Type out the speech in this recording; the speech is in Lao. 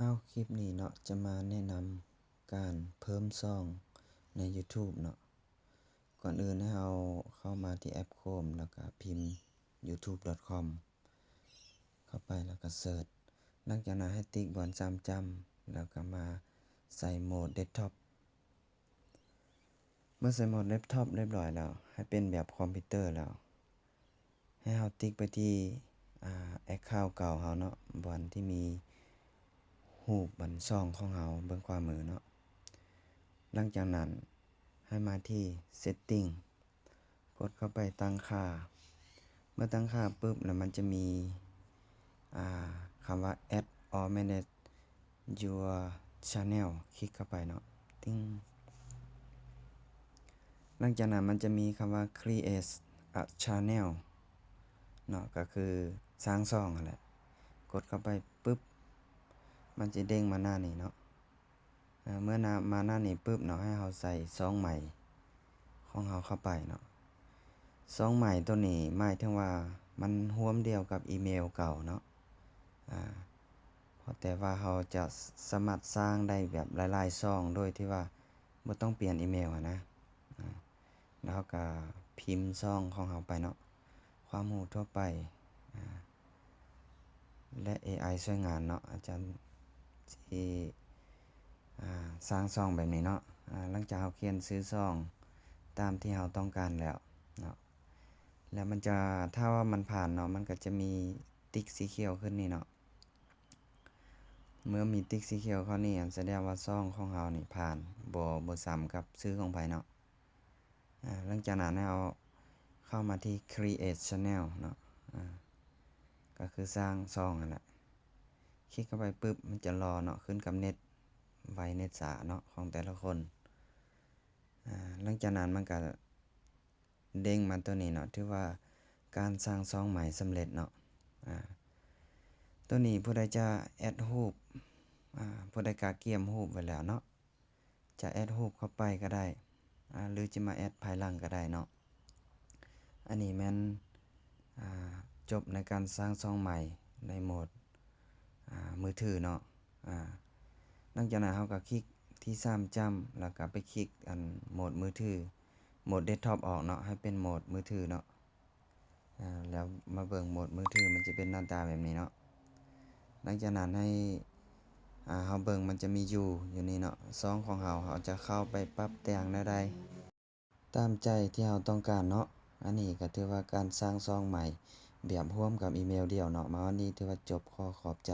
ເອົາ ຄລິບນີ້ເນາະ ຈະມາແນະນຳການເພີ່ມຊ່ອງໃນ YouTube ເນາະ. ກ່ອນອື່ນໃຫ້ເຮົາເຂົ້າມາທີ່ແອັບ Chrome ແລ້ວກະພິມ youtube.com ເຂົ້າໄປ ແລ້ວກະ search. ຫຼັງຈາກນັ້ນໃຫ້ຕິກບ່ອນສາມຈ້ຳ ແລ້ວກະມາໃສ່ໂໝດ desktop. ເມື່ອໃສ່ໂໝດ desktop ຮຽບຮ້ອຍແລ້ວ ໃຫ້ເປັນແບບຄອມພິວເຕີແລ້ວ ໃຫ້ເຮົາຕິກໄປທີ່ ອາ account ເກົ່າເຮົາເນາະ ບ່ອນທີ່ມີຮູບອັນຊ່ອງຂອງເຮົາເບື້ອງຂວາມືເນາະ. ຫຼັງຈາກນັ້ນໃຫ້ມາທີ່ setting ກົດເຂົ້າໄປຕັ້ງຄ່າ. ເມື່ອຕັ້ງຄ່າປຶບ ແລ້ວມັນຈະມີ ອາ ຄຳວ່າ add or manage your channel ຄລິກເຂົ້າໄປເນາະ ຕິ້ງ. ຫຼັງຈາກນັ້ນມັນຈະມີຄຳວ່າ create a channel ເນາະ ກໍຄືສ້າງຊ່ອງຫັ້ນແຫຼະ. ກົດເຂົ້າໄປປຶບ ມັນຈະເດ້ງມາໜ້ານີ້ເນາະ. ອາ ເມື່ອໜ້າ ມາໜ້ານີ້ປຶບເນາະ ໃຫ້ເຮົາໃສ່ຊ່ອງໃໝ່ຂອງເຮົາເຂົ້າໄປເນາະ. ຊ່ອງໃໝ່ໂຕນີ້ໝາຍເຖິງວ່າມັນຮ່ວມດຽວກັບອີເມວເກົ່າເນາະ. ອາ ເພາະແຕ່ວ່າເຮົາຈະສາມາດສ້າງໄດ້ແບບຫຼາຍໆຊ່ອງ ໂດຍທີ່ວ່າບໍ່ຕ້ອງປ່ຽນອີເມວຫັ້ນນະ. ອາ ແລ້ວເຮົາກະພິມຊ່ອງຂອງເຮົາໄປເນາະ ຄວາມຮູ້ທົ່ວໄປ ອາ ແລະ ເອໄອຊ່ວຍງານເນາະ. ອາຈານຊິ ອາ ສ້າງຊ່ອງແບບນີ້ເນາະ. ອາ ຫຼັງຈາກເຮົາຂຽນຊື່ຊ່ອງຕາມທີ່ເຮົາຕ້ອງການແລ້ວເນາະ ແລ້ວມັນຈະ ຖ້າວ່າມັນຜ່ານເນາະ ມັນກະຈະມີຕິກສີຂຽວຂຶ້ນນີ້ເນາະ. ເມື່ອມີຕິກສີຂຽວເຂົ້ານີ້ ອັນສະແດງວ່າຊ່ອງຂອງເຮົານີ້ຜ່ານ ບໍ່ ບໍ່ຊ້ຳກັບຊື່ຂອງໃຜເນາະ. ອາ ຫຼັງຈາກນັ້ນໃຫ້ເຮົາເຂົ້າມາທີ່ create channel ເນາະ ອາ ກໍຄືສ້າງຊ່ອງຫັ້ນແຫຼະ. ຄລິກເຂົ້າໄປປຶບ ມັນຈະລໍເນາະ ຂຶ້ນກັບເນັດໄວເນັດຊ້າເນາະ ຂອງແຕ່ລະຄົນ. ອາ ຫຼັງຈາກນັ້ນມັນກະເດ້ງມາໂຕນີ້ເນາະ ຖືວ່າການສ້າງຊ່ອງໃໝ່ສຳເລັດເນາະ. ອາ ໂຕນີ້ຜູ້ໃດຈະແອັດຮູບ ອາ ຜູ້ໃດກະກຽມຮູບໄວ້ແລ້ວເນາະ ຈະແອັດຮູບເຂົ້າໄປກໍໄດ້ ອາ ຫຼືຈະມາແອັດພາຍຫຼັງກໍໄດ້ເນາະ. ອັນນີ້ແມ່ນ ອາ ຈົບໃນການສ້າງຊ່ອງໃໝ່ໃນໂໝດ ອາ ມືຖືເນາະ. ອາ ຫຼັງຈາກນັ້ນເຮົາກໍຄລິກທີ່ສາມຈ້ຳ ແລ້ວກໍໄປຄລິກອັນໂໝດມືຖື ໂໝດ desktop ອອກເນາະ ໃຫ້ເປັນໂໝດມືຖືເນາະ. ອາ ແລ້ວມາເບິ່ງໂໝດມືຖື ມັນຈະເປັນໜ້າຕາແບບນີ້ເນາະ. ຫຼັງຈາກນັ້ນໃຫ້ ອາ ເຮົາເບິ່ງ ມັນຈະມີຢູ່ ຢູ່ນີ້ເນາະ ຊ່ອງຂອງເຮົາ ເຮົາຈະເຂົ້າໄປປັບແຕ່ງແນວໃດຕາມໃຈທີ່ເຮົາຕ້ອງການເນາະ. ອັນນີ້ກໍຖືວ່າການສ້າງຊ່ອງໃໝ່ແບບຮ່ວມກັບອີເມວດຽວເນາະ. ມາຮອດນີ້ຖືວ່າຈົບ ຂໍຂອບໃຈ.